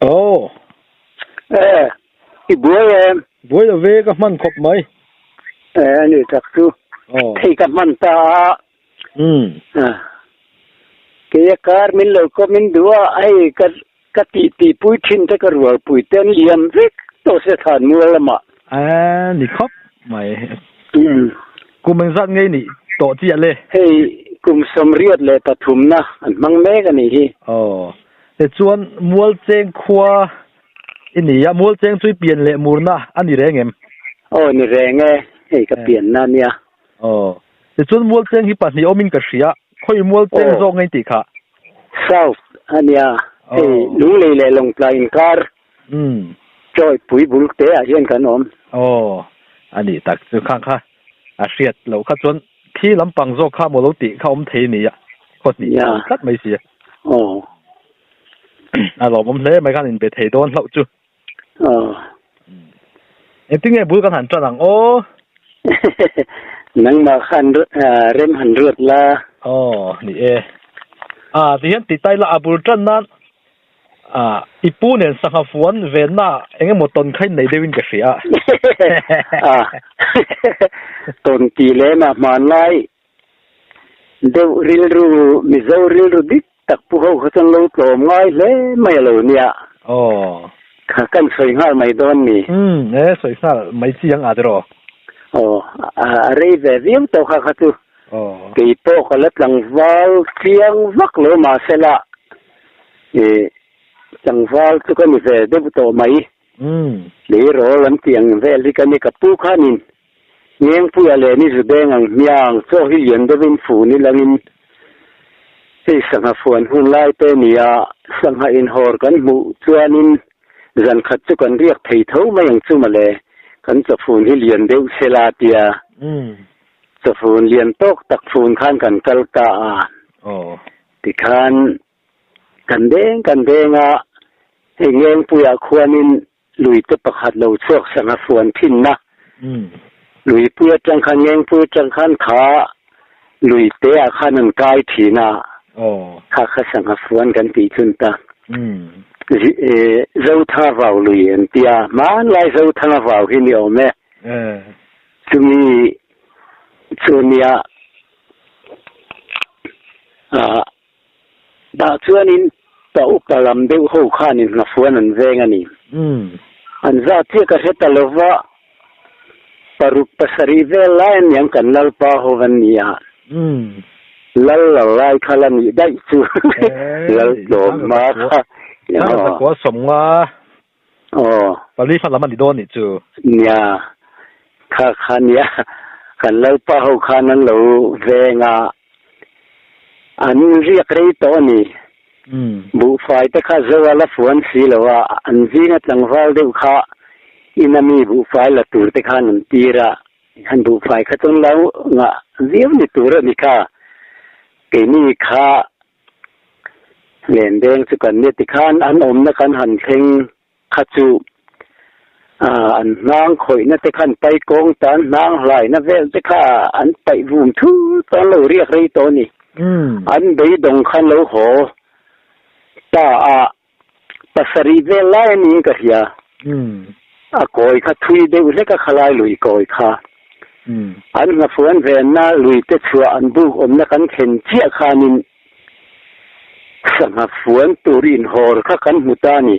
Aw. E, i buai em? Buai lo ve, ka hman khawp mai. E, a ni tak chu. Aw. Thei ka hman ta a. Umm. Kei a kar min lo kawm in duh a, hei ka ka tih tih pui thin te ka rual pui te an liam vek tawh se thlan mual lamah. A ni khawp mai. Umm. Kum engzat ngei nih tawh chiah le? Hei kum 83 na an hmang mek a nih hi. Aw. Tichuan Mualcheng khua i ni a, Mualcheng chu i pian leh murna a ni reng em? Aw ni reng e, hei ka pianna a nia. Aw. Tichuan Mualcheng hi pahnih awmin ka hria, khawi Mualcheng zawk ngei tih kha? South a nia, hei Lunglei leh Lawngtlai inkar Chawipui bul te ah hian kan awm. Aw, a nih tak chu khang kha a hriat loh kha chuan Khi lampang zawk kha maw lo tih kha awm thei a nia, khaw hnih a awm tlat mai si. Aw. A lawmawm hle mai khan inbe thei dawn hlauh chu. Aw. Engtin nge bul kan han tan ang aw? Nangmah khan rem han ruat la. Aw, ni e. A, tihian ti tai la a bul tan nan Ah, i pu nen sangha fuan venna eng emaw tawn kha in nei deuhin ka hria a. Ah, tawn tih lem ah hmanlai deuh rilru, Mizo rilru dik tak pu ho kha chuan lo tlawm ngai hle mai a lo nia. Aw. Kha kan sawi nghal mai dawn mi. Umm, e sawi nghal mai chi ang a tiraw? Aw, a rei ve viau tawh kha kha chu. Aw. Kei pawh ka la tlangval chiang vak lo mahsela. Ih tlangval chu ka ni ve deuh tawh mai. Leirawl an tih ang vel hi ka ni. Ka pu khanin Ngengpuia leh ni Zudeng ang hmiang chaw hi lian deuhin fun ilangin hei sangha fuan hun lai te nia sangha inhawr kan hmuh chuanin zan khat chu kan riak thei tho mai ang chu mawle kan chawfun hi lian deuh sela tia chawfun lian tawk tak fun khan kan kal ta a. Tikhan kan deng kan deng a, hei Ngengpuiah khuanin luite pakhat lo chhuak sangha fuan thinna luipui atang khan Ngengpui atang khan kha luite ah khan an kai thin a, kha kha sangha fuan kan tih chun ta. Zothanga vau lui an ti a, hmanlai Zothanga vau hi ni awm e. Chumi chu nia ah dah chuanin pa upa lam deuh ho khanin hnafuan an veng a ni. An zat chiah ka hre ta lova paruk pasarih vel lai a niang kan Lalpa ho an ni a. Lal lo lai kha la nih daih chu Lal tlawm hma kha. Thangzakua sawmnga Aw. Pali hma lam a ni dawn nih chu. Nia, kha kha nia, kan Lalpa ho khan an lo veng a, an riak rei tawh a ni. Buhfai te kha zo a la fuan si lo a, an zinga tlangval deuh kha ina mi buhfai la tur te khan an tir a, han buhfai kha chuan lo ngah viau ni tur a ni kha, keini kha Lendeng chu kan nia tikhan an awmna kan han thleng kha chu an hnang khawihna te khan pai kawng ta an hnang hlaina vel te kha an paih vum thut a an lo riak rei tawh a ni. An beidawng khan lo haw ta a pasarih vel lai a niin ka hria. A kawi kha thui deuh hlek a khalai lui kawi kha. An hnafuan venna lui te chhuah an buk awmna kan thlen chiah khanin sangha fuan tur inhawr kha kan hmu ta a ni.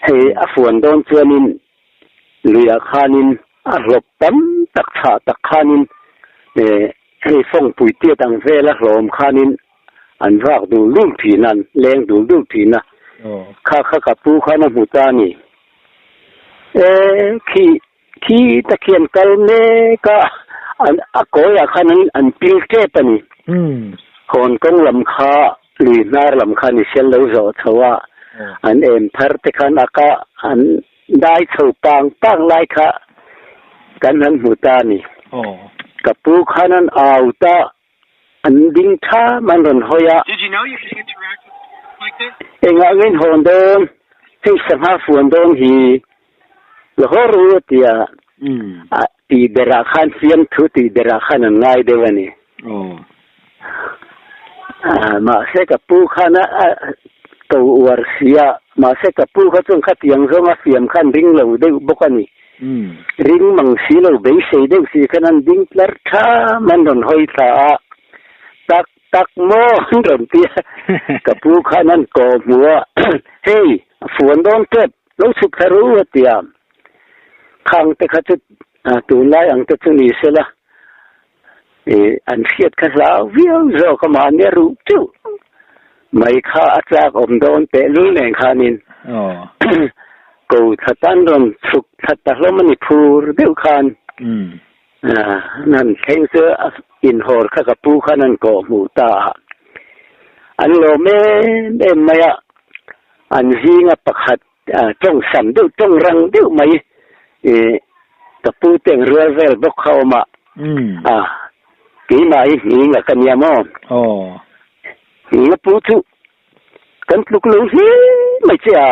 Hei a fuan dawn chuanin luiah khanin a hlawp tam tak chhah tak khanin hei fawngpui tiat ang vela hlawm khanin an vak dul dul thin a, an leng dul dul thin a, kha kha ka pu khan a hmu ta a ni. E khi khi ta khian kal mek a, an a kawiah khan an an pil tep a ni. Hawn kawng lam kha lui hnar lam kha ni sial lo zawh chho a, an em thar te khan a ka an dai chho pang pang lai kha kan han hmu ta a ni. Ka pu khan an au ta An ding tham an rawn hawi a. Engah nge in hawn dawn? Hei sangha fuan dawn hi la haw ru a ti a. A tih berah khan fiamthu tih berah khan an ngai deuh a ni. Mahse ka pu khan a. ko uar si a, mahse ka pu kha chuan khatiang zawnga fiam khan ring lo deuh bawk a ni. Ring mang si lo beisei deuh si khan an ding tlar tham an rawn hawi thla a, tak tak maw an rawn ti a, ka pu khan an kawh hmu a, hei a fuan dawn tep, lo chhuk thla ru a ti a, khang te kha chu tunlai ang te chu ni sela Ih an hriat kha hlau viau zawk a mahni a ruh teuh mai kha a tlak awm dawn tehlul nen khanin ko thla tan rawn chhuk thla ta hlawm a ni phur deuh khan an han thleng chu a inhawr kha ka pu khan an kawh hmuh ta a, an lawm em em mai a, an zinga pakhat tawng sam deuh tawng rang deuh mai ih ka pu te ang rual vel bawk kha awm a a keimah hi hming a ka nia maw hming a pu chu kan tluk lo hle mai che a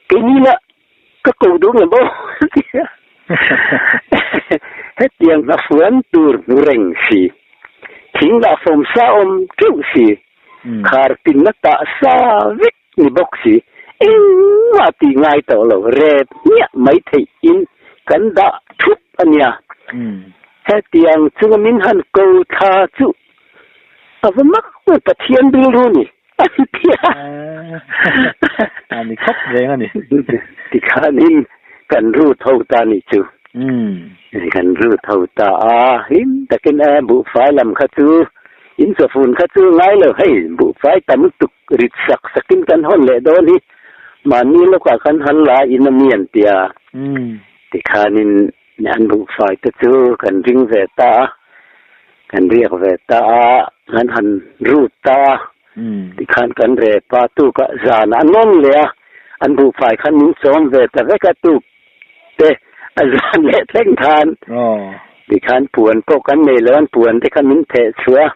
keini lah ka ko duh ngem aw hetiang hnafuan tur hmu reng si thing lah fawm sa awm teuh si khar tinna tah sa vek Ni bawk si, engmah tih ngai tawh lo, rep hmiah mai theih in kan dah thup a nia. Hetiang chunga min han ko thla chu a va mak mai, Pathian rilru ni a ni tia. A ni khawp reng a ni. Tikhanin kan ru tho ta ni chu. Kan ru tho ta a, hlim takin e buhfai lam kha chu in chawfun kha chu ngai lo, hei buhfai tam lutuk Rit sak sakin kan hawn leh dawn hi mahni lawkah kan han la in a mi an ti a, tikhanin an buhfai te chu kan ring ve ta a, kan riak ve ta a, kan han rut ta a, tikhan kan rep a, tukah zan a nawn leh a, an buhfai khan min chawm ve ta vek a, tuk te a zan leh thleng khan tikhan puan pawh kan nei lo an puan te kha min theh chhuah a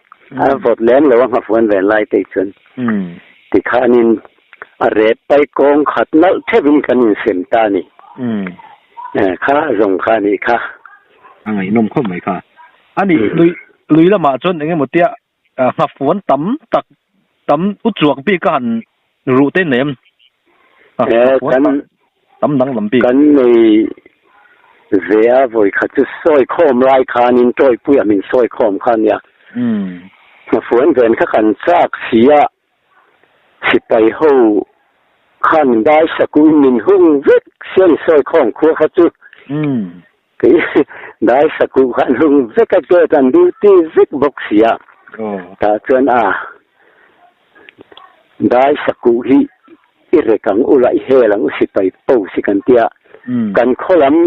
a vawt lem lo a nghafuan ve lai te chuan tikhanin a rep pai kawng khat nalh theuhin kan insem ta a ni kha zawng kha a nih kha. A ngaihnawm khawp mai kha. A nih lui lui lamah chuan eng emaw tia nghafuan tam tak tam u chuak bik a han ruh te nei em? Nghafuan tam tam danglam bik. Kan nei ve a vawi khat chu sawi khawm lai khanin tawihpuia min sawi khawm kha ania. Nghafuan ven kha kan chak si a, sipai ho khan dai sakuin min hung vek sian sawi khawm khua kha chu. Kei dai sakuh kha an hung vek a gate an duty vek bawk si a, tah chuan a dai sakuh hi i rek ang u la i hel ang u sipai post hi kan tia, kan khaw lam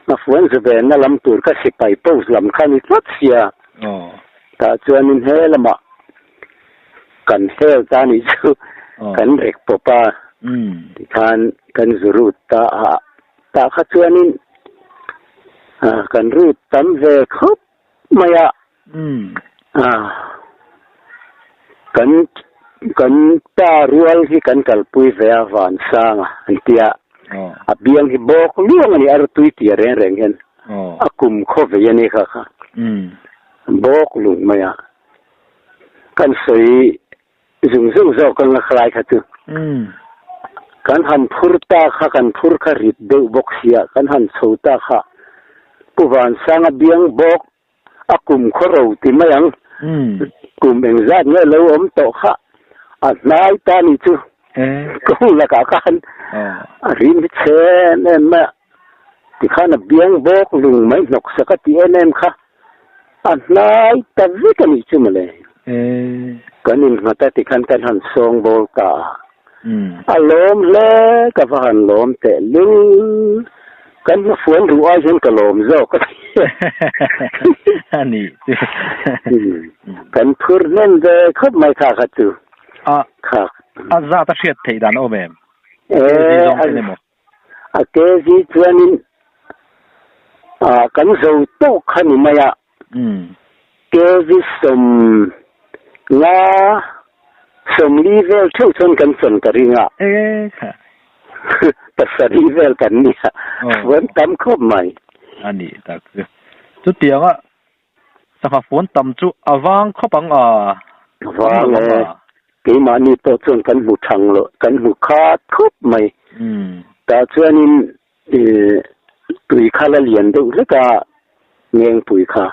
hmafuan zuvenna lam tur kha sipai post lam kha a ni tlat sia, tah chuanin he lamah kan hel ta nih chu kan rek pawp a, tikhan kan zu rut ta a. Tah kha chuanin kan rut tam ve khawp mai a, kan kan pa rual hi kan kalpui ve a Vansanga an ti a, a biang hi bawk luang a ni, a tui tia reng reng hian a kum khaw vei a ni kha kha bawk lung mai a, kan sawi Zung zung zawk ang a khlai kha chu. Kan han phur ta kha kan phur kha rit deuh bawk sia, kan han chho ta kha Pu Vansanga biang bawk a kum khaw ro ti mai ang, kum engzat nge lo awm tawh kha a hnai ta ni chu kawng lakah khan a rim hi chhe em em mai a, tikhan a biang bawk lung mai hnawk sak a ti em em kha. A hnai ta vek a nih chu mawle. Kan innghat a tikhan kan han sawng bawl ta a. A lawm hle ka va han lawm teh lul. Kan hmafuan ruh ai hian ka lawm zawk a ti. A nih chu. Kan phur hnem ve khawp mai kha kha chu. A a zat a hriat theih dan a awm em? A kg chuanin ah kan zo tawk kha ni mai a, kg 50 40 vel theuh chuan kan chawn ka ring a, 7 vel kan ni a, fuan tam khawp mai. A nih tak chu. Chutianga sangha fuan tam chu a vang khawp ang a? A vang e. Keimahni pawh chuan kan hmu thang lo, kan hmu khat khup mai. Tah chuanin tui kha la lian deuh hlek a, Ngengpui kha.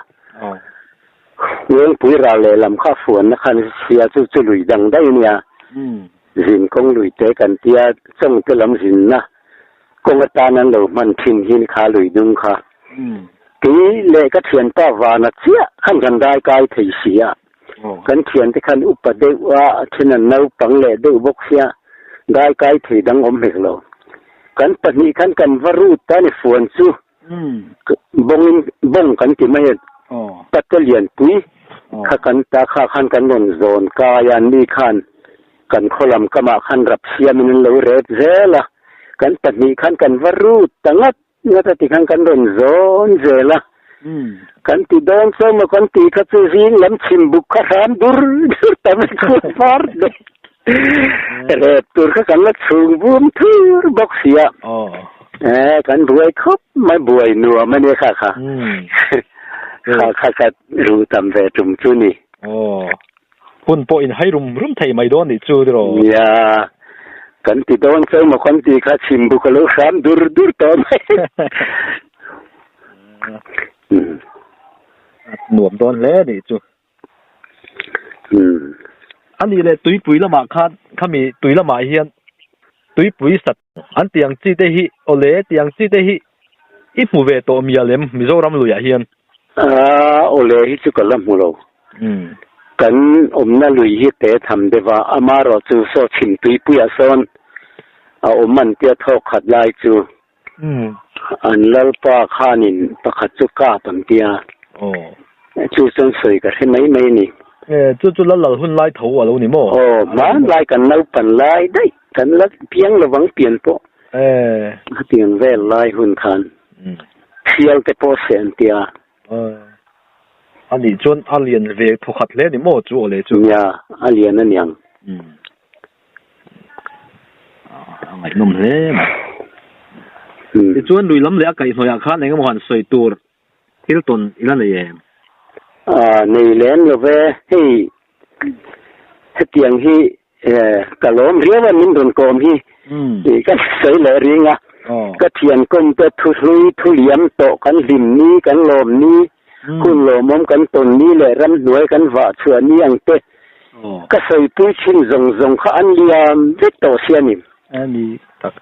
Ngengpui ral lehlam kha fuanna khan sia chu chu lui dang daih a nia. Zin kawng lui te kan tia chawngte lam zinna kawng atan an lo hman thin hi kha lui dung kha. Kei leh ka thianpa Vana chiah khan kan dai kai thei si a. Kan thiante khan upa deuh a, a then an naupang leh deuh bawk sia, dai kai thei dang awm hek lo. Kan pahnih khan kan va rut ta ni fuan chu bawngin bawng kan ti mai a, pate lianpui kha kan ta kha khan kan rawn zawn kai a, ni khan kan khaw lam kamah khan rap siamin an lo rep zel a, kan pahnih khan kan va rut ta ngat. Ngata ti khan kan rawn zawn zel a, kan ti dawn chuan maw kan ti kha chu zing lam chhim buk kha hram dur dur ta mai khuan var daih rep tur kha kan la chhung vum thur bawk si a, eh kan buai khawp mai buai nuam a nia kha kha kha kha ka ruh tam ve tum chu ni. Hun pawh in hai rum rum thei mai dawn nih chu tiraw? Nia, kan ti dawn chau maw kan ti kha chhim buk a lo hram dur dur tawh mai. Nuam dawn hle nih chu. A nih leh tuipui lamah khan khami tui lamah hian tuipui sat an tih ang chi te hi awle tih ang chi te hi i hmu ve tawh mial em Mizoram luiah hian? Awle hi chu ka la hmu lo. Kan awmna lui hi te tham deuh a, amaherawh chu saw chhim tuipuiah sawn a awm an tia thawk khat lai chu an lalpa khanin pakhat chu kap an tia, chu chuan sawi ka hre mai mai a ni. Chu chu lal lal hun lai tho a lo ni maw? Aw, hmanlai kan naupan lai daih, kan la piang lovang pian pawh hetiang vel lai hun khan thial te pawh seh an tia. A nih chuan a lian ve thawkhat hle ni maw chu aw le chu? Nia, a lian a niang. A ngaihnawm hle mai. Tichuan lui lam leh a kaihhnawihah khan eng emaw han sawi tur thil tawn i la nei em? Nei lem lo ve, hei hetiang hi Ka lawm riau a min rawn kawm hi tih ka sawi leh ring a, ka thian kawm te thu hlui thu liam tawh kan hlim ni kan lawm ni, hun lawmawm kan tawn ni leh ramhnuai kan vah chhuah ni ang te ka sawipui thin zawng zawng kha an liam vek tawh sia ni.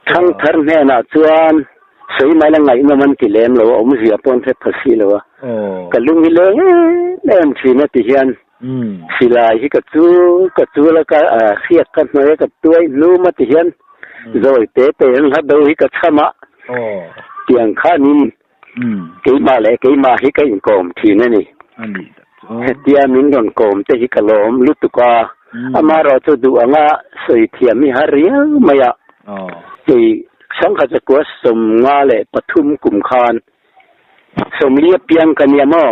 Thangthar hnenah chuan sawi mai la ngaihnawm an ti lem lo a, awmzia pawh an hre pha si lo a, ka lung hi leng em em thin a ti hian. Silai hi ka chu ka chul a ka hriat ka hnuai a ka tuai hnum a ti hian zawi te te hian hla do hi ka chham a tiang khanin keimah leh keimah hi ka inkawm thin a ni. Hetia min rawn kawm te hi ka lawm lutuk a, amaherawh chu duh anga sawi thiam hi har riau mai a, kei sangkhat zakua 53 kum khan 40 apiang ka nia maw?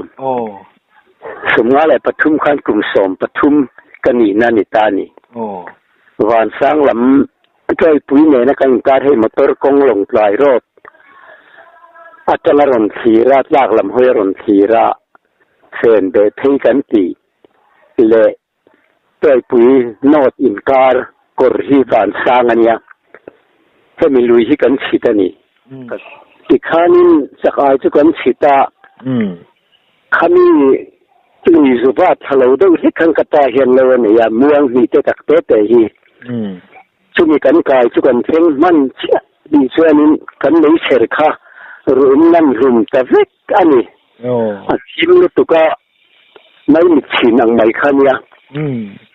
53 khan kum 13 ka nihna a ni ta a ni. Vansang lam Tawipui nena kan inkar hei motor kawng Lawngtlai road atanga rawn thlir a, tlak lam hawi a rawn thlir a, fen beh phei kan tih leh Tawipui North inkar kawr hi vansang a nia, hemi lui hi kan chhit a ni. Tikhanin chak ai chu kan chhit a, khami lui zuva tha lo deuh hlek khan ka pa hian lo a nei a, muang hnih te tak te te hi. Chumi kan kai chu kan thleng hman chiah tih chuanin kan lei chher kha ruhum nan hlum ta vek a ni. A thim lutuk a. Maimit chhin ang mai kha nia.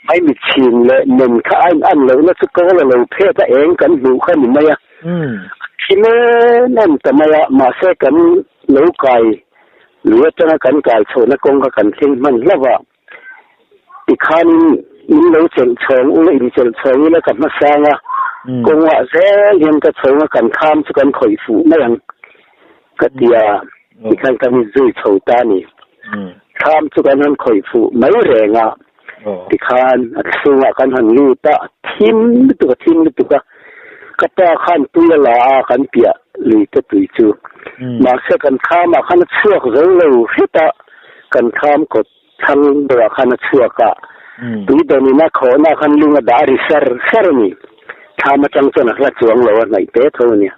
Maimit chhin leh nen kha a in an lohna chu kawl a lo phet a eng kan hmuh kha ni mai a. A thi em em ta mai a, mahse kan lo kai lui atanga kan kai chhohna kawng kha kan thleng hman hlauh a. Tikhanin in lo chelh chhawng ula in chelh chhawng ila ka hmasang a, kawngah zel hian ka chhawng a kan kham chu kan khawih fuh mai ang ka ti a, tikhan kan inzui chho ta a ni. Thlam chu kan han khawih fuh mai reng a, tikhan a chhungah kan han lut a, a thim lutuk a thim lutuk a, ka pa khan tui a la a kan piah lui te tui chu. Mahse kan thlamah khan a chhuak zo lo hret a, kan thlam kawt thlang deuhah khan a chhuak a. Tui dawn in a khawhna khan lung a dah ri sar sar a ni. Thlam atang chuan a hla chuang lo a hnaih te tho a nia.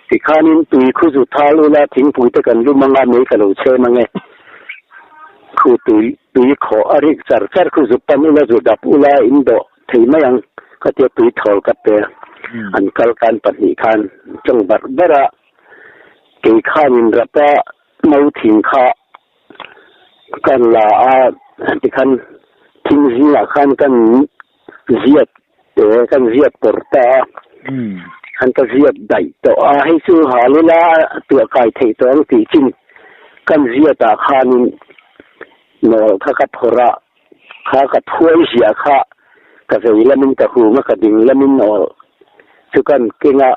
Tikhanin tui khu zu thal ula thingpui te kan lum anga mei ka lo chhem ange. Khu tui tui khawh a rik char char khu zu pan ula zu dap ula in dawh thei mai ang ka tia tui thawl ka pe a. An kal khan pahnih khan tawng barh barh a kei khanin rapa no thing kha kan la a tikhan thing zingah khan kan ziat te kan ziat pawr ta a khan ka ziat daih tawh a hei chu hal ila tuah kai theih tawh ang tih chin kan ziat ah khanin nawl kha ka phawrh a kha ka phuai ziah kha ka vei lamin ka hung a ka ding lamin nawl chu kan keng a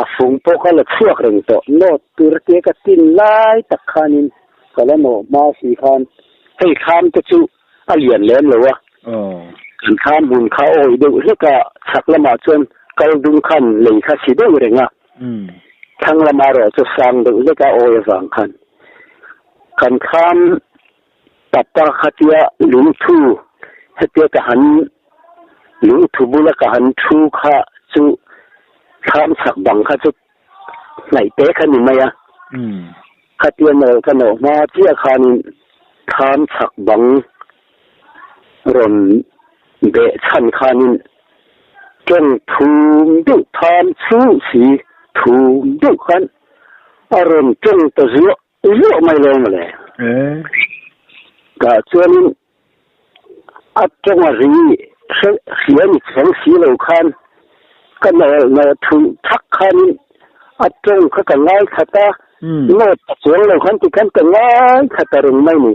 a fung pawh kha la chhuak reng tawh nawt tur tia ka tin lai tak khanin ka la nawh hma si khan hei thlam te chu a lian lem lo a, kan thlam hmun kha awi deuh hlek a, chhak lamah chuan kal dung khan lei kha si deuh reng a, thlang lama erawh chu sang deuh hlek a awi avang khan kan thlam tapa khatia lungthu hetia ka han lungthu bula ka han thu kha chu thlam chhak bang kha chu hnaih te kha ni mai a. Khatia nawl ka nawh hma chiah khanin thlam chhak bang rawn beh chhan khanin tawng thum deuh tham chhung si thum deuh khan a rawn tawng ta zuah zuah mai lo mawle. Tah chuanin A tawng a ri hria ni chuang si lo khan ka nawlh nawh thulh thak khanin a tawng kha ka ngaithla ta, nawt ta chuang lo khan tikhan ka ngaithla ta reng mai ni.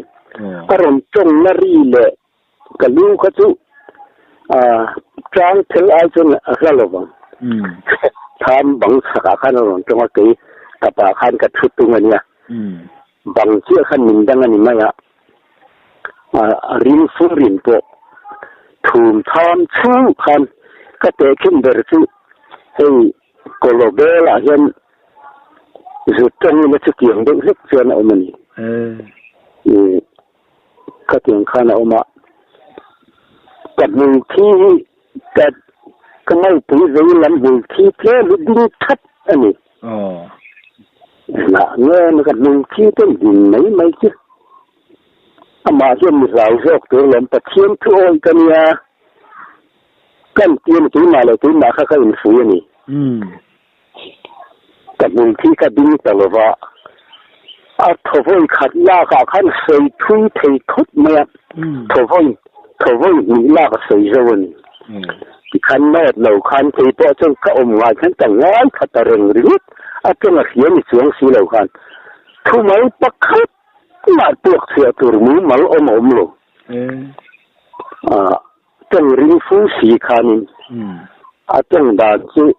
A rawn tawng na ri leh ka lu kha chu tang phel ai chuan a hla lo vang. Tham bang chhakah khan a rawn tawng a, kei tapah khan ka thu tung a nia. Bang chiah khan min dang a ni mai a. A ring furin pawh thum tham chhung khan ka tehkhin ber chu hei Kawlawbel ah hian zut tawngin a chutiang deuh hlek chuan a awm a ni. Ih khatiang khan a awm a, ka hmul thi hi ka ka ngaihpui vei lam hmul thi tlem hi ding that a ni. Engah nge ka hmul thi ten din mai mai chu. Amah hian mi hlau zawk tur lawm Pathian thu awih ka nia kan ti a ni keimah leh keimah kha ka infui a ni. Ka hmul thi ka ding ta lo va, a thawvawi khat lakah khan sawi thui thei khawp mai a, thawvawi thawvawi hnih lak a sawi zo a ni. Tikhan nawt lo khan kei pawh chuan ka awm ngai khan ka ngaithla ta reng ringawt, a tawng a hria ni chuang si lo khan thumal pakhat mah tuak chhiah tur mumal awm a awm lo. Tawng ring fu si khanin a tawng dan chu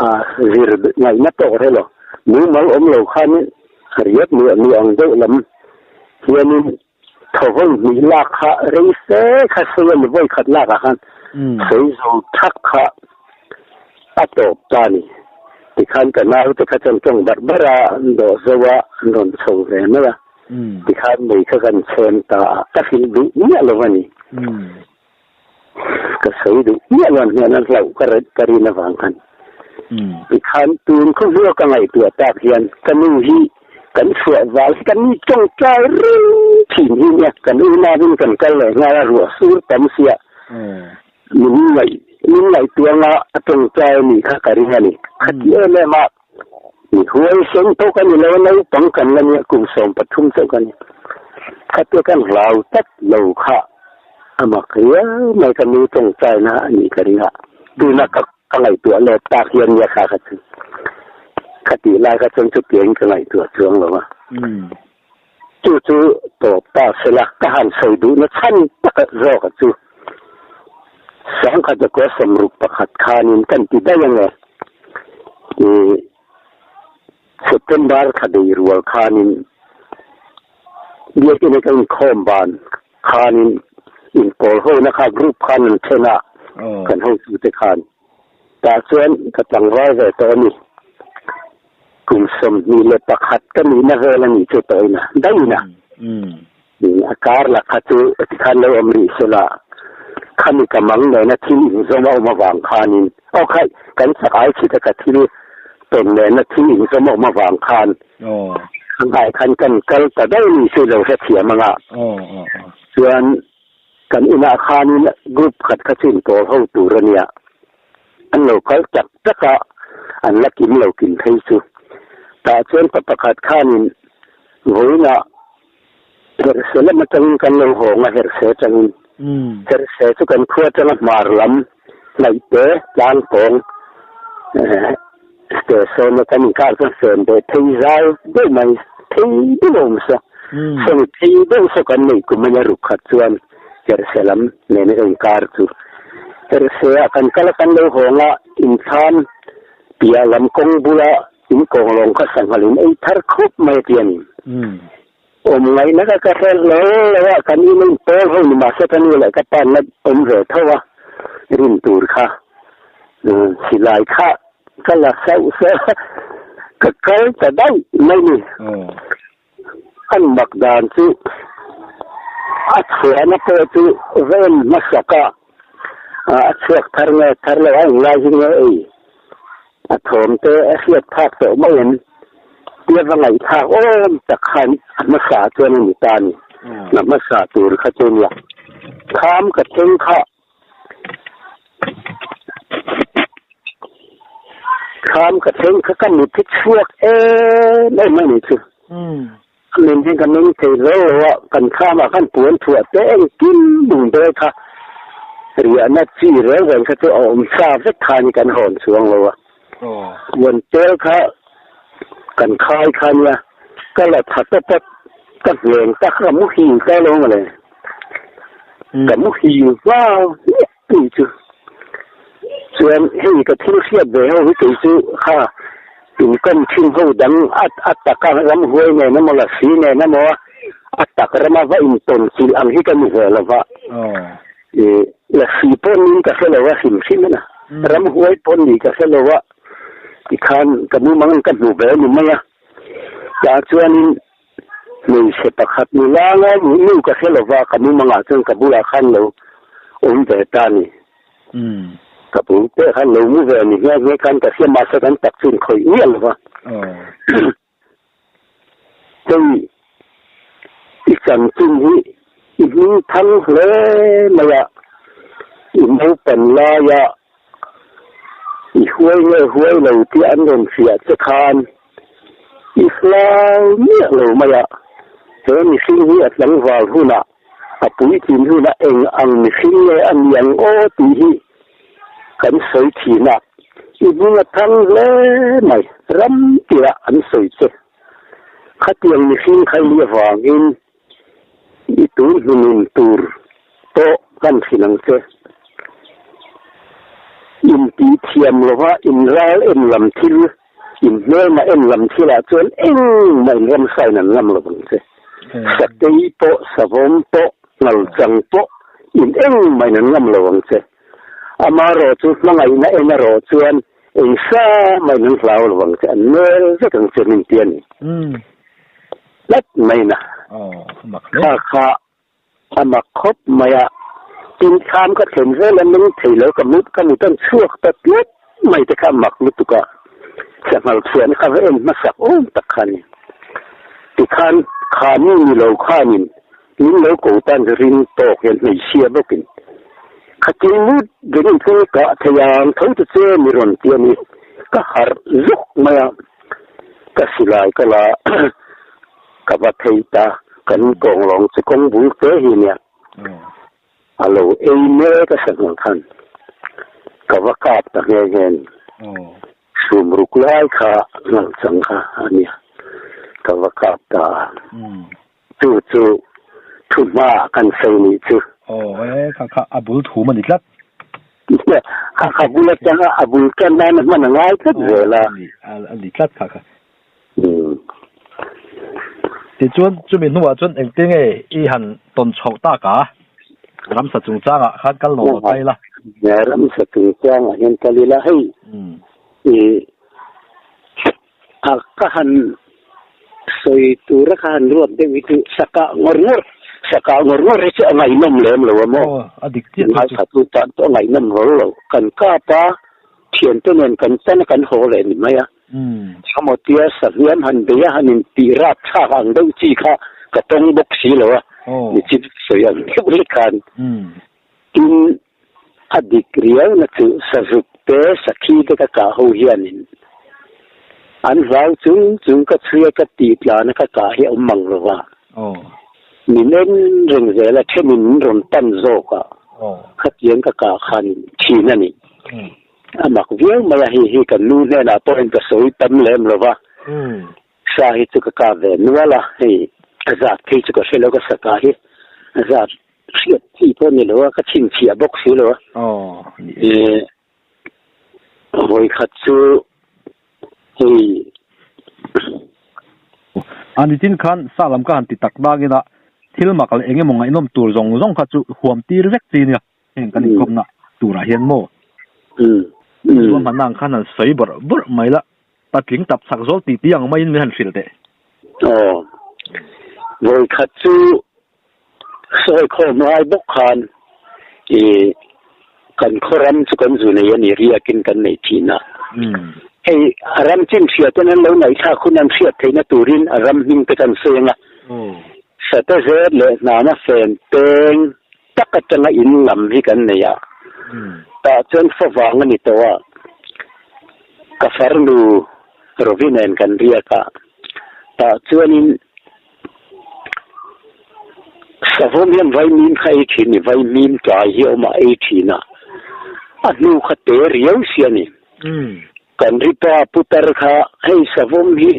a zir ngaihna tawk reh lo. Mumal awm lo khanin riat nuah nuah ang deuh lam hianin thawvawi hnih lak kha rei fe kha sawi a ni vawi khat lakah khan sawi zo thak kha a tawp ta a ni. Tikhan ka naute kha chuan tawng barh barh a an dawh zo a an rawn chho ve mai a. Tikhan mei kha kan chhem ta a, ka hrilh duh miah lo a ni. Ka sawi duh miah lo an hnen a hlauh ka ka rin avang khan. Tikhan tun khawvua ka ngaihtuah tak hian ka nu hi kan chhuah val hi kan mi tawngtai reng thin hi nia. Kan unauin kan kal leh nghal a ruah sur tam sia min ngaih min ngaihtuah anga a tawngtai a nih kha ka ring a ni. Khati em em a. Mi huaisen pawh ka ni lo a, naupang kan la nia, kum 13 chauh ka ni. Khatia kan hlau tlat lo kha a mak riau mai, ka nu tawngtaina a nih ka ring a, tuna ka ka ngaihtuah let tak hian nia kha kha chu khatih lai kha chuan chutiangin ka ngaihtuah chuang lo a. Chu chu tawp ta sela ka han sawi duhna chhan tak zawk a chu sangkhat zakua 61 khanin kan ti daih ange ih September thla bei rual khanin biakina ka inkhawm ban khanin inpawl hona kha group khan an then a kan hotute khan tah chuan ka tlangval ve tawh a ni. Kum 21 ka nihna vel a nih chu tawhina, daihina. A kar la kha chu tikhan lo awm rih sela, khami ka mang nena thil inzawm a awm avang khanin, aw khaih, kan chak ai chhita ka thil tawn nena thil inzawm a awm avang khan, a nghai khan kan kal ta daih ni chu lo hrethiam anga. Chuan kan inah khanin group khat kha chu inpawl ho tur a nia. An lo kal tak tak a, an la kim lo kim phei chu. Tah chuan pa pakhat khanin vawiinah Herhse lam atangin kan lo hawng a, Herhse atangin. Herhse chu kan khua atanga hmar lam hnaihte tlangpawng station a kan inkar chuan fen beh phei zau deuh mai, phei deuh a awm saw. Sawi phei deuh saw kan neih kum a nia ruk khat chuan Herhse lam nena ka inkar chu. Herhse ah kan kal a kan lo hawng a, inthlam piah lam kawng bula In kawnglawng kha sanghal in ei thar khawp mai a ti a ni. Awm ngaihna ka ka hre hle lo a, kan in a inpawl ho ni mahse ka nu leh ka pa an la awm ve tho a, rin tur kha silai kha ka la sauh sauh a, ka kal ta daih mai ni. An mak dan chu a chhuahna pawh chu vel hmasak a, a chhuak thar nge thar lo a englai hi nge ei a thawm te a hriat phak tawh mai em tia va ngaihthlak awm tak khan a hmasa chuan a ni ta a ni. A hmasa tur kha chu nia kham ka thleng kha. Kham ka thleng kha ka mit hi chhuak em em a ni chu. A min hi ka meng thei lo lo a, kan khamah khan puan thuah te engkim bung ber kha riahna chi reng reng kha chu a awm sa vek kha ni kan hawn chuang lo a. Puan tel kha kan khai kha nia, ka la tha tawp a, ka ngheng ta kha ka muhil ta lo mawle. Ka muhil nghal hmiah tih chu. Chuan hei ka thil hriat ve ho hi kei chu kha inkawm thin ho dang a a taka ramhuai nen emaw lasi nen emaw a tak rama va intawn chilh ang hi ka ni ve lo va. Ih lasi pawh niin ka hre lo a hrim hrim a na. Ramhuai pawh ni ka hre lo a tikhan ka mumang ka hmu ve a ni mai a. Tah chuanin Hmeichhe pakhat ni langa nu ka hre lova, ka mumangah chuan ka bulah khan lo awm ve ta a ni. Ka bul te khan lo mu ve a ni nghe nghe khan ka hria, mahse kan tak chu inkhawih miah lova. Hei i chanchin hi i hming thang hle mai a, i naupan laia i huai nge huai lo tih an rawn hriah che khan I hlau miah lo mai a, he mihring hi a tlangval hunah, a puitlin hunah eng ang mihring nge a ni ang aw tih hi kan sawi thin a, i hming a thang hle mai, ram tirah an sawi che. Khatiang mihring kha i nih avangin I tun hnunun tur pawh kan hrilh ang che. Intih thiam lova inral en lam thil, inhmelma en lam thilah chuan engmah inramsain an ngam lo ang che. Satei pawh, savawm pawh, ngalchang pawh in engmah in an ngam lo ang che. Amaherawh chu hmangaihna en erawh chuan Engsa mai nan hlau lo ang che, an nel vek ang che min ti a ni. Tlat mai na. Kha kha a mak khawp mai a, tin thlam ka thlen zel a meng thei lo ka mut ka mut an chhuak ta tlat mai te kha a mak lutuk a, sanghal chhuahna kha va en hmasak awm tak kha a ni. Tikhan kha mi ni lo khanin Min lo ko tan ring tawk hian hmeichhia bawkin khatin lut dengin thil kah thei ang tho ta che mi rawn ti a ni. Ka harh zuk mai a, ka silai ka la ka va phei ta, kan kawnglawng chu kawng bul te hi nia a lo ei mek a sanghal khan ka va kap ta nghe nghe a ni. Sum ruk lai kha ngalh chang kha a nia ka va kap ta a. Chu chu thu hma kan sawi nih chu. Aw e, kha kha a bul thum a ni tlat. Kha kha bul atanga a bul tan nana hman a ngai tlat zel a. A ni tlat kha kha. Tichuan chumi hnuah chuan engtin nge i han tawn chhoh tak a? Ramsa chungchangah khan kal lo lo ta ila. Ramsa chungchangah hian kal ila hei. I A ka han sawi tura ka han ruat deuh hi chu saka ngawr ngawr. Saka ngawr ngawr hi chu a ngaihnawm lem lo a maw? Aw, a dik chiah chu. Ngaithla tu tan pawh a ngaihnawm hlawl lo. Kan kap a, thiante nen kan tan a kan haw leh ni mai a. Engemaw tia sahliam han bei a, han intih rap thlak ang deuh chi kha ka tawng bawk si lo a, ni chi sawi ang deuh lek khan. Tin, a dik riau na chu sazuk te, sakhi te ka kah ho hianin an hlau chung chung ka chhui a, ka tih tlan a ka kah hi a awm mang lo va. Min en reng zel a, thenin min rawn pan zawk a, khatiang ka kah khan thin a ni. A mak viau mai a, hei hi kan nu hnenah pawhin ka sawi tam lem lo va, sa hi chu ka kap ve nual a, hei a zat phei chu ka hre lo, ka sa kah hi a zat hriat chi pawh ni lo a, ka chhinchhiah bawk si lo a. Vawi khat chu hei. A nitin khan sa lam ka han ti tak dangin a, thil mak leh eng emaw ngaihnawm tur zawng zawng kha chu huam tir vek chi nia. Heng kan inkawmna turah hian maw? Chuan hmanna ang khan han sawi bawrh bawrh mai la, patling tap chak zawl tih tih ang maiin min han hrilh teh. Aw, vawi khat chu sawi khawm ngai bawk khan i kan khaw ram chu kan zu nei a ni, riakin kan nei thin a. Hei a ram chin hria ten an lo ngaihthlak hun an hriat theihna turin a ram hming te kan sawi ang a. Sate zet leh hnama fen peng tak atanga in lam hi kan nei a, tah chuan favang a ni tawh a, ka farnu Rovi nen kan riak a, tah chuanin savawm hian vaimim kha ei thin ni, vaimim tlai hi a awm a, ei thin a, a hnu kha te riau si a ni. Kan ripa putar kha hei savawm hi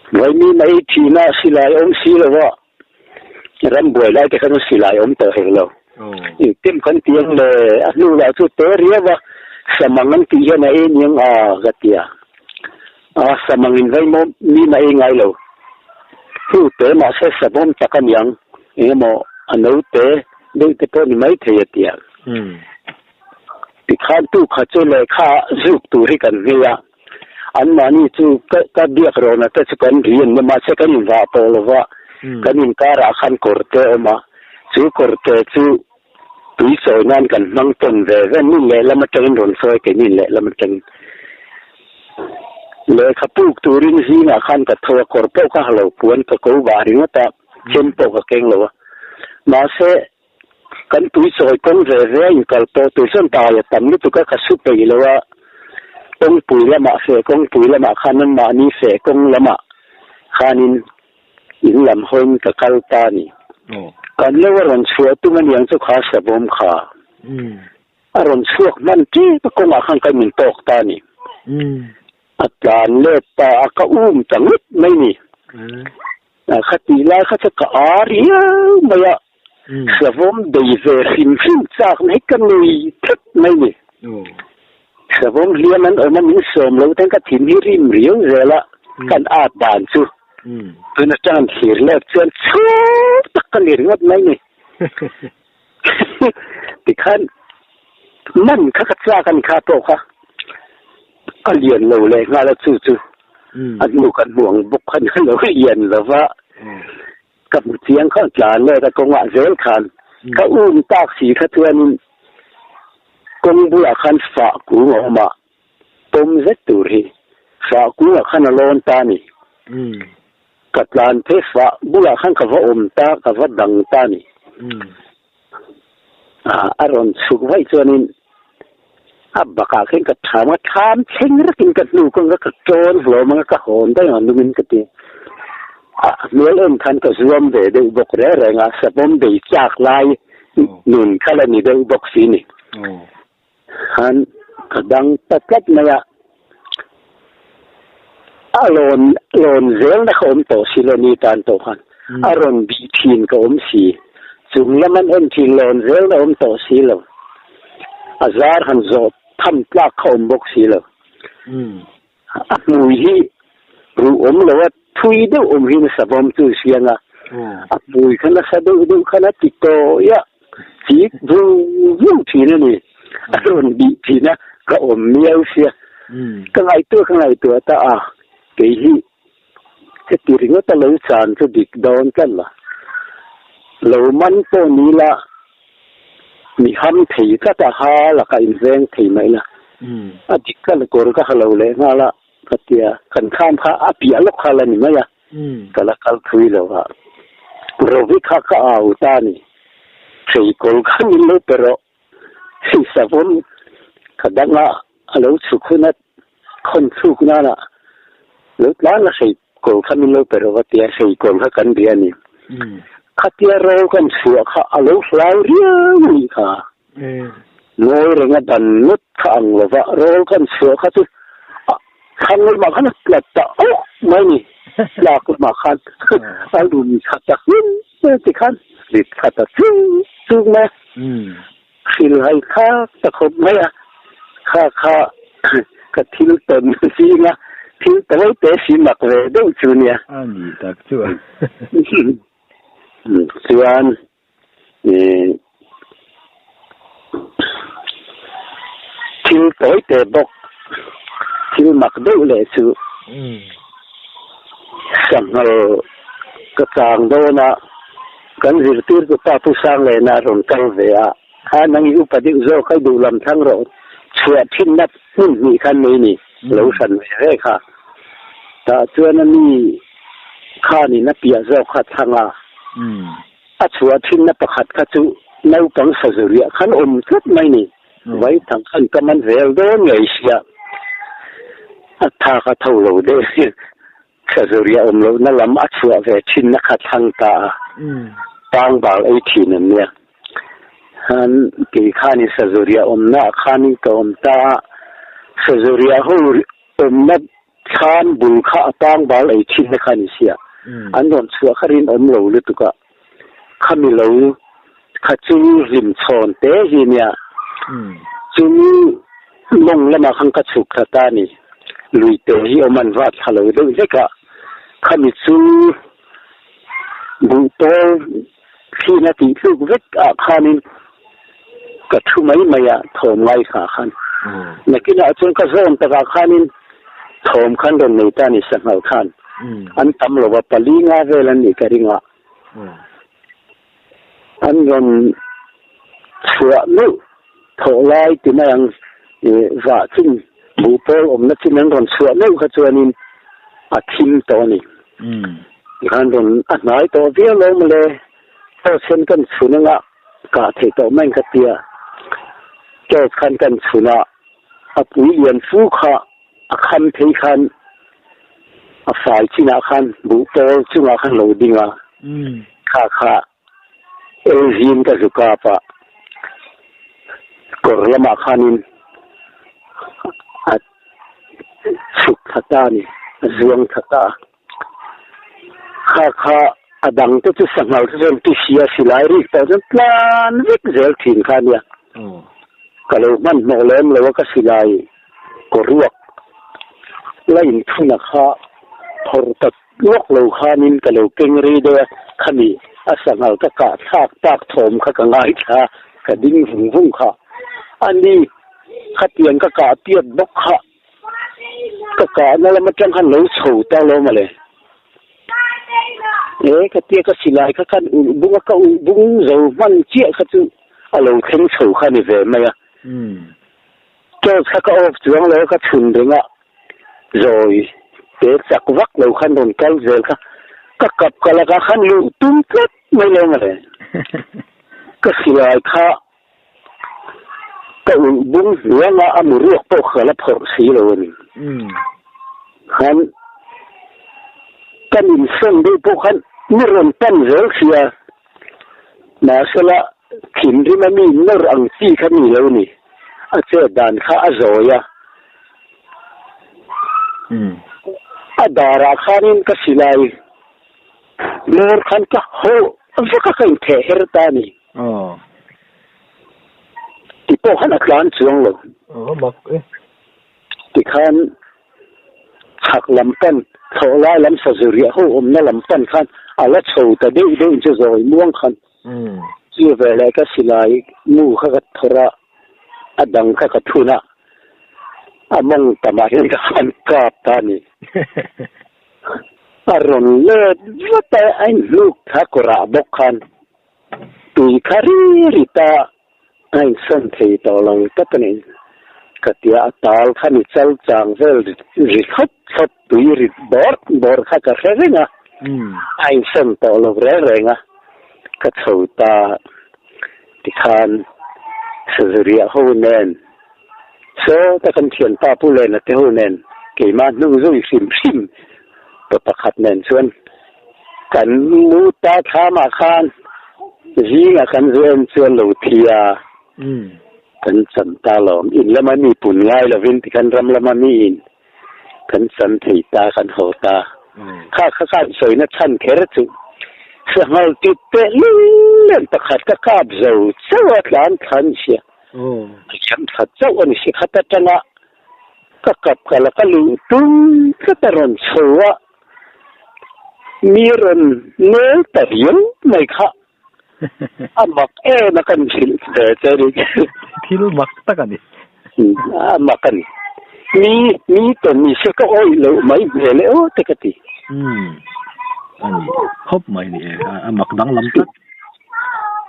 Vaimim a ei thin a, silai awm si lo a, ram buai lai te khan silai awm tawh hek lo. Engkim kan ti ang le, a hnu lah chu te riau a, samang an tih hian a ei niang a ka ti a. A samang in vaimim a ei ngai lo. Hnu te mahse savawm tak a niang, engemaw a naute deuh te pawh ni maithei a ti a. Tikhan tu kha chu lehkha zuk tur hi kan nghei a. Anmahni chu ka biak rawhna te chu kan ri an ni mahse kan invah tawh lo va, kan inkarah khan kawr te a awm a, chu kawr te chu tui sawi nan kan hmang tawn ve ve, ni lehlam atangin rawn sawi kei ni lehlam atangin. Lehkha puk turin zingah khan ka tho a, kawr pawh ka ha lo, puan ka ko bah ringawt a, chem pawh ka keng lo a, mahse Kan tui chawi kawng ve ve a inkal pawh tur chuan dai a tam lutuk a, ka su peih lo a, kawngpui lamah feh kawngpui lamah khan an mahni feh kawng lamah khanin in lam hawiin ka kal ta a ni. Kan lo a rawn chhuah tum aniang chu kha savawm kha a rawn chhuak hman tep a kawngah khan kan intawk ta a ni. A tlan let ta a, ka um ta ngawt mai ni. Kha tih lai kha chu ka a riau mai a, savawm bei ve hrim hrim chak na hi ka nei tlat mai ni. Savawm hliam an awm a, min sawm lo ten ka thin hi rim riau zel a, kan at dan chu tun atang an thlir let chuan chhung tak ka ni ringawt mai ni. Tikhan man kha ka chak a ni kha pawh kha a lian lo leh nghal a chu chu a hnu kan hmu ang bawk khan a lo lian lo va ka hmu chiang khan tlan let a kawngah zel khan ka um tak si kha chuanin kawng bulah khan fah kung a awm a pawm zet tur hi fah kungah khan a lawn ta a ni. Ka tlan phei fah bulah khan ka va awm ta, ka va dang ta a ni. A rawn chhuk vaih chuanin a bakah khin ka tham a, thlam thleng rakin ka hnu kawng ka tawn hlawm ang a, ka hawn daih ang nungin ka ti. A hmel en khan ka zuam ve deuh bawk reng reng a, savawm bei chak lai nun kha la ni deuh bawk si ni. Khan ka dang ta tlat mai a, a rawn rawn zel na ka awm tawh si lo ni tan tawh khan a rawn bih thin ka awm si, chung lam an en thin lawn zel na awm tawh si lo, a zar han zawh tham tlak kha awm bawk si lo. A hmui hi ruh awm lo a, thui deuh awm hi nasa vawm chu siang a, a hmui kha nasa deuh deuh khan a ti tawi a, chik vung vung thin a ni, a rawn bih thin a, ka awm miau sia, ka ngaihtuah ka ngaihtuah ta a, kei hi. Ti ringawt a lo chan chu dik dawn tlat la. Lo man pawh ni la, mi ham thei tlat a ha lakah inveng thei mai la. A dik tlat la kawr ka ha lo leh nghal a ka tia, kan kham kha a piah lawk kha la ni mai a, ka la kal thui lo a. Rovi kha ka au ta a ni, Hreikawl kha min lo pe rawh. Hei savawm ka danga a lo chhuk huna khawn thluk nana lo tlan a hrei kawl kha min lo pe rawh a tia, hrei kawl kha kan bia a ni. Khatia ro kan chhuah kha a lo hlau riau a nih kha. Ngawi renga dan ngawt kha ang lova rawl kan chhuah kha chu a thlang lamah khan a tla ta awk mai a ni. Tlak lamah khan a lum tha ta hlim mai tikhan rit tha ta chung chung mai a. Hrilhhai thlak ta khawp mai a, kha kha ka thil tawn zinga thil tawi te si mak ve deuh chu nia. A ni tak chu a. Chuan thil tawi te bawk thil mak deuh leh chu sanghal ka chang dawn a. Kan zirtirtu pa Pu Sanglena a rawn kal ve a, Ha nang i upa deuh zawk a, i duh lam thlang rawh, chhuah thinna hmun hnih khan nei ni, lo hran ve ve kha. Tah chuan a mi khanin a piah zawk kha thlang a, a chhuah thinna pakhat kha chu naupang sazuriah khan awm tlat mai ni, vai thang khan ka man vel dawn ngei sia, a tha kha tho lo deuh. Thlazuria awm lohna lam a chhuah ve thin na kha thlang ta a, pangbal ei thin an nia. Han kei khanin Sazuria awmna ah khanin ka awm ta a, Sazuria ho awmna thlam bul kha a pangbal ei thin na kha ni sia, an rawn chhuah kha rinawm lo lutuk a, khami lo kha chu hlim chhawn te hi nia, chu mawng lamah khan ka chhuk thla ta a ni, lui te hi awm an va thla lo deuh hlek a, khami chu buh pawl thlin a tih tluk vek ah khanin ka thu mai mai a thawm ngai kha khan, nakinah chuan ka zawn takah khanin thawm khan rawn nei ta a ni sanghal khan, an tam lo va pali nga vel an nih ka ring a. An rawn chhuah meuh thawh lai ti mai ang vah chin buh pawl awmna chin an rawn chhuah meuh kha chuanin a thim tawh a ni. Tikhan rawn a hnai tawh viau lo mawle, torch hian kan chhun anga kah theih tawh mai ang ka tia. Torch khan kan chhun a, a pui lian fu kha A kham phei khan a fai chinah khan buh pawl chungah khan lo ding a, kha kha Elzin ka zu kap a, kawr lamah khanin a chhuk thla ta a ni, a zuang thla ta a. Kha kha a dang te chu sanghal te chuan tihria silai rik tawh chuan tlan vek zel thin kha a nia. Ka lo hmanhmawh lem lo a ka silai kaw ruak la inthuna kha phawrh ta lawk lo khanin ka lo keng rei deuh a, khami a sanghal ka kah thlak tak thawm kha ka ngaithla a, ka ding vung vung kha. Ani khatiang ka kah piat bawk kha ka kahna lam atang khan lo chho ta lo mawle. E ka tia ka silai kha khan ulh bung a, ka ulh bung zo hman chiah kha chu a lo thleng chho kha a ni ve mai a. Torch kha ka off chuang lo a, ka chhun reng a, zawi te chak vak lo khan rawn kal zel kha, ka kap ka lakah khan luh tum tlat mai lo mawle. Ka silai kha ka ulh bung hnuang a, a mu ruak pawh kha ka la phawrh si lo a ni. Khan kan insawn deuh pawh khan mi rawn pan zel sia, mahsela thinrim a mi nawr ang chi kha ni lo ni, a chet dan kha a zawi a. A darah khanin ka silai hmawr khan ka hawh vek a, ka intheh her ta a ni. Ti pawh khan a tlan chuang lo. Tikhan chhak lam pan, thlawh lai lam sazuriah ho awmna lam pan khan a la chho ta deuh deuh in chu zawi muang khan chu veleh ka silai mu kha ka thawrh a, a dang kha ka thun a, a mawng tamah hian ka han kap ta a ni. A rawn let vat a, a inhnuk thla kawrah bawk khan tui kha ri ri ta a insawn thei tawh lo tlat a ni. Ka tia a tal kha ni chal chang vel ri thlawp thlawp tui ri bawrh bawrh kha ka hre reng a, a insawn tawh lo reng reng a, ka chho ta tikhan Sazuriah ho nen Saw ta kan thianpa Pu Lena te ho nen keimah hnung zui hrim hrim pa pakhat nen chuan kan mu ta thlamah khan zingah kan zu en chuan lo thi a, kan chan ta lawm. In lama mi pun ngai lovin tikhan ram lama mi in kan chan thei ta, kan haw ta. Kha kha khan sawina chhan kher chu sanghal tit teh lem pakhat ka kap zo chauh a tlan thlan sia. A thiam tha chauh a ni si. Khat atanga ka kap ka la ka luh tum tlat a rawn chho a, mi rawn nel ta riau mai kha a mak em a kan hrilh ve che ni. Thil mak tak a ni. A mak a ni. Mi mi tawn ni se ka awih loh mai hmel e aw te ka ti. A ni khawp mai ni e, a mak danglam tlat.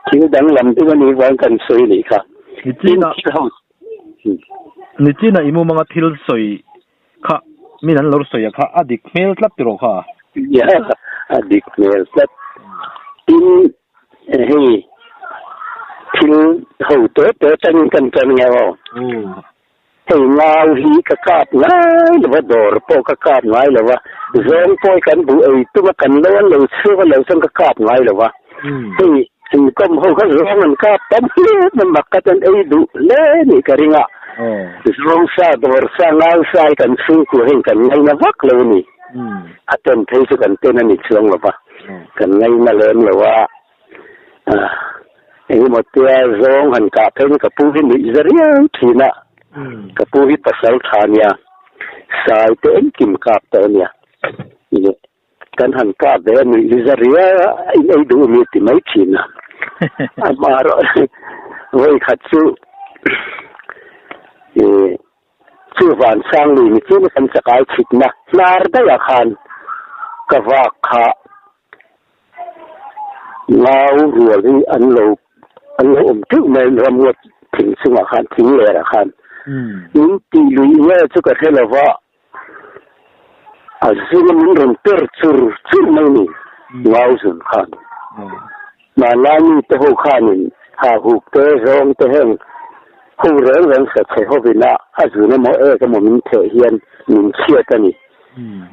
Thil danglam deuh a nih vang kan sawi nih kha. Nichina Nichina i mumanga thil sawi kha min an lo sawi a kha a dik hmel tlat tiraw kha? Ya, a dik hmel tlat. Tin, hei thil ho te te atangin kan tan nghe aw. Hei ngau hi ka kap ngai lo va, dawr pawh ka kap ngai lo va, zawng pawh hi kan buh ei tum a, kan lo an lo chhuak a lo chuan ka kap ngai lo va. Hei inkawm ho kha zawng an kap tam hle mai, mak khat an ei duh hle nih ka ring a. Zawng sa, dawr sa, ngau sa hi kan chhungkua hian kan ngaina vak lo a ni. A ten phei chu kan ten a ni chuang lo va, kan ngaina lem lo a. Engemaw tia zawng han kah phei ni ka pu hi nuih za riau thin a, ka pu hi pasal tha nia, sai te engkim kap tawh a nia, kan han kap ve a nuih hi za riau a, in ei duh mi ti mai thin a, amaherawh vawi khat chu Chu Vansang lui ni chu kan chakai chhitna hnar daih ah khan ka vak kha ngau rual hi an lo an lo awm teuh mai ramngaw thing chungah khan thing ler ah khan min tih lui nge chu ka hre lova a zunga min rawn per chur chur mai ni ngau zun khan Hmanlai mite ho khanin hahuk te, zawng te heng ho reng reng sa chhe hovin a a zun emaw ek emaw min theh hian min chhiat a ni.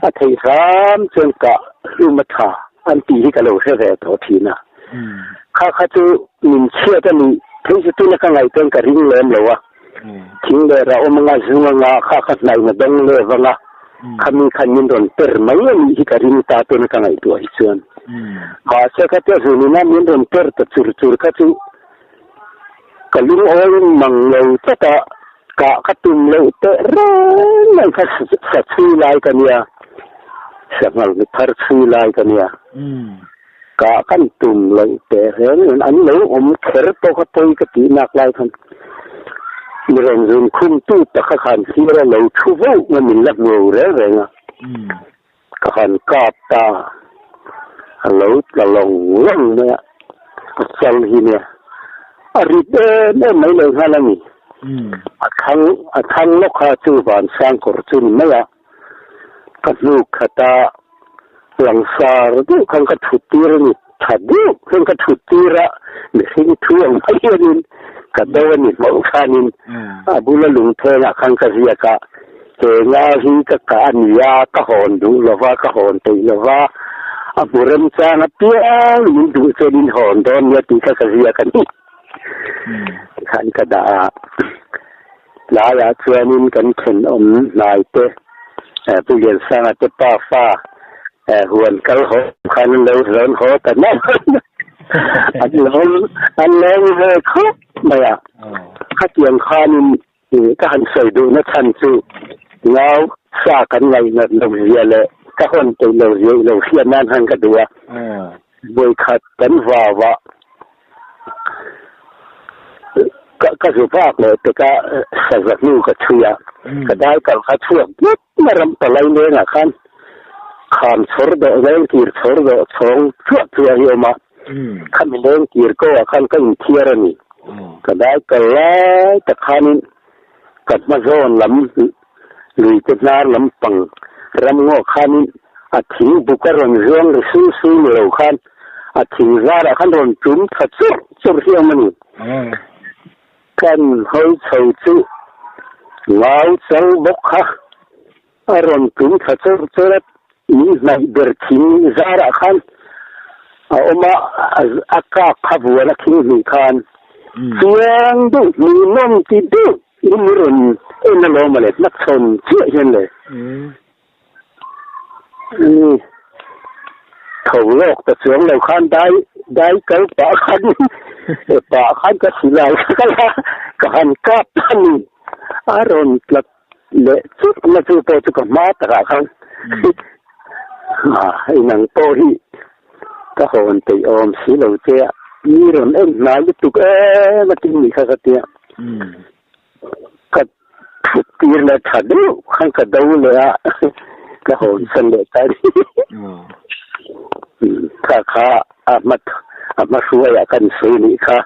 A theih hram chuan kah hlum a tha an tih hi ka lo hre ve tawh thin a. Kha kha chu min chhiat a nih phei chu tuna ka ngaihtuah in ka ring lem lo a. Thing leh rah awm anga zung anga kha kha hnaihna dawng lev anga khami khan min rawn per mai a nih hi ka ring ta tuna ka ngaihtuah hi chuan. Mahse khatia zunina min rawn per ta chur chur kha chu ka lungawi mang lo tlat a, kah ka tum loh teh reng mai kha sa chhui lai ka nia, sanghal mi thar chhui lai ka nia. Kah kan tum loh teh reng in an lo awm kher pawh kha pawi ka tih nak lai khan mi rawn zun khum tu tak kha khan thlir a lo thu voh nge min la hmu reng reng a, ka han kap ta a lo tla lawng lawng mai a, a chal hi nia a rit em em mai lo nghal a ni, a thang a thang lawk kha chu vansang kawr chu ni mai a. Ka hnuk khat a, langsar deuh khan ka thut tir a ni, tha deuh khan ka thut tir a, mihring thu ang mai hianin ka do a ni hmawlh khanin a bula lungphengah khan ka ziak a, he nga hi ka kah a ni a, ka hawn duh lo va, ka hawn peih lo va, a hmu remchang apiang min duh chuan in hawn dawn nia tih kha ka ziak a ni. Tikhan ka dah a. Tlaiah chuanin kan thenawm hnaite Pu Liansanga te pafa huan kal haw khan an lo zawn haw ta nawk an lo an lo ve khawp mai a. Khatiang khanin ka han sawi duhna chhan chu ngau sa kan ngaihnat lo zia leh ka hawn peih lo zia i lo hriat nan han ka duh a. Vawikhat kan vau a. Ka ka zu vak leh te ka saza hnu ka chhui a, ka dai kal kha chhuak ngawt na ram palai lengah khan Kham chhawr dawh leng kir chhawr dawh chhawng thuah thuah hi a awm a. Khami leng kir ko ah khan ka inthiar a ni. Ka dai kal lai tak khanin ka hma zawn lam lui te hnar lam pang ram ngaw khanin a thing buk a rawn zuang ri sul sul ni lo khan a thing zarah khan rawn tum tha churh churh hi a awm a ni. Kan hawi chho chu ngau chang bawk kha. A rawn tum thla chawr chawr a, min hnaih ber thing zarah khan a awm a, a kak kha vuan a khing hnih khan chiang deuh hmuhnawm ti deuh in mi rawn en alawm a le, hmachhawn chiah hian le. Ani tho lawk ta chuang lo khan dai dai kal pah khan pah khan ka silai kha ka han kap ta a ni, a rawn tla Leh chut na chu pawh chu ka hma takah khan hei nang pawh hi ka hawn peih awm si lo che a, mi rawn en hnai lutuk em a tin ni kha ka tia. Ka thut tir leh tha deuh khan ka do leh a, ka hawn san leh ta ni. Kha kha a hma a hma hruaiah kan sawi nih kha.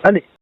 Ani.